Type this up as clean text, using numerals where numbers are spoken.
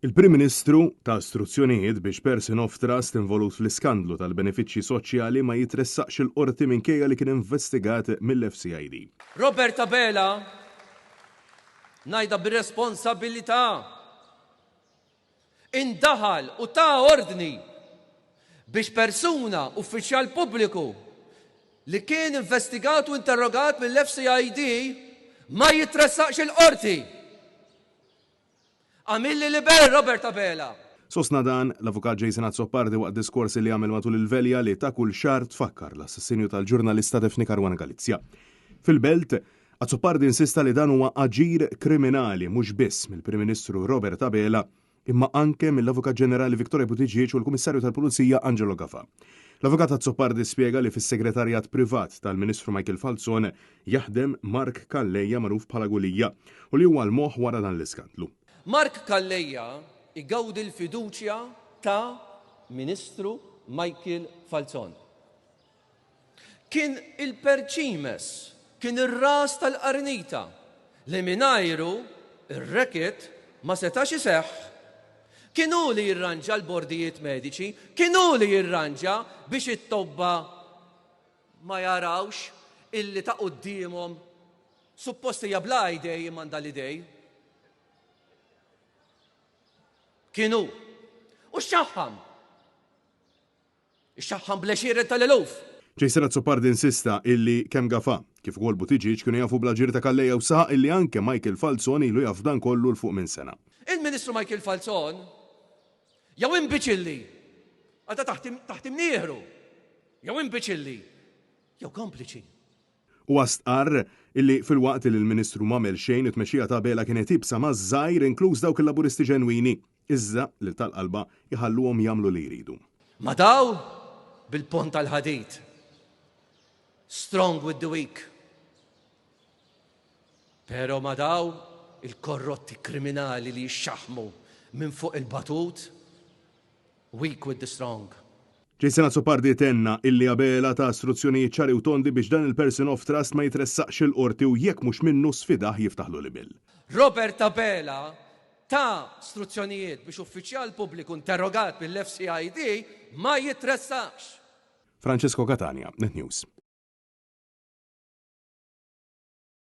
Il-Prim Ministru ta struzzjonijiet biex person of trust involut fl-iskandlu tal-benefiċċji soċjali ma jitressaqx il-Qorti minkejja li kien investigat mill-FCID. Robert Abela, ngħidha bir-responsabilità, indaħal u ta ordni biex persuna, uffiċjal pubbliku, li kien investigat u interrogat mill-FCID ma jitressaqx il-Qorti. Għamilli libel Robert Abela! Sostna dan l-Avukat Jason Azzopardi waqt diskors li għamel matul il-velja li ta' kull xahar tfakkar l-assassinju tal-ġurnalista Daphne Caruana Galizia. Fil-Belt, Azzopardi insista li dan huwa aġir kriminali mhux biss mill-Prim Ministru Robert Abela imma anke mill-Avukat Ġenerali Victoria Buttigieg u l-Kummissarju tal-Pulizija Angelo Gafà. L-Avukat Azzopardi spjega li fis-segretarjat privat tal-Ministru Michael Falzon jaħdem Mark Calleja magħruf bħala Gulia u li huwa l-moħħ wara dan l-iskandlu. Mark Calleja jgawdi l-fiduċja ta' Ministru Michael Falzon. Kien il-perċimes, kien ir-ras tal-qarnita li mingħajru r-racket ma setax iseħħ. Kien hu li jirranġa l-bordijiet mediċi, kien hu li jirranġa biex it-tobba ma jarawx illi ta' quddiemhom suppost hija bla idej imma għandha l-idej. Kien hu. U x'xaħħam? Ixxaħħam bl-għexieren tal-eluf. Jason Azzopardi insista illi kemm Gafà, kif ukoll Buttigieg kienu jafu bl-aġir ta' Calleja u saħaq illi anke Michael Falzon ilu jaf dan kollu 'l fuq minn sena. Il-Ministru Michael Falzon jew imbiċilli, għal ta' taħt imnieħru, jew imbiċilli, jew kompliċi. Huwa stqarr illi filwaqt li l-Ministru m'għamel xejn, it-tmexxija ta' Abela kienet iebsa maż-żgħir inkluż dawk il-Laburisti ġenwini, iżda lil tal-qalba jħalluhom jagħmlu li jridu. Ma' daw bil-ponn tal-ħadid. Strong with the weak. Pero ma' daw il-korrotti kriminali li jixxaħħmu minn fuq il-batut, Weak with the strong. Jason Azzopardi tenna illi Abela ta struzzjonijiet ċari u tondi biex dan il-person of trust ma jitressaqx il-Qorti u jekk mhux minnu sfidah jiftaħlu libell. Robert Abela ta struzzjonijiet biex uffiċjal pubbliku interrogat mill-FCID ma jitressaqx. Francesco Catania, Net News.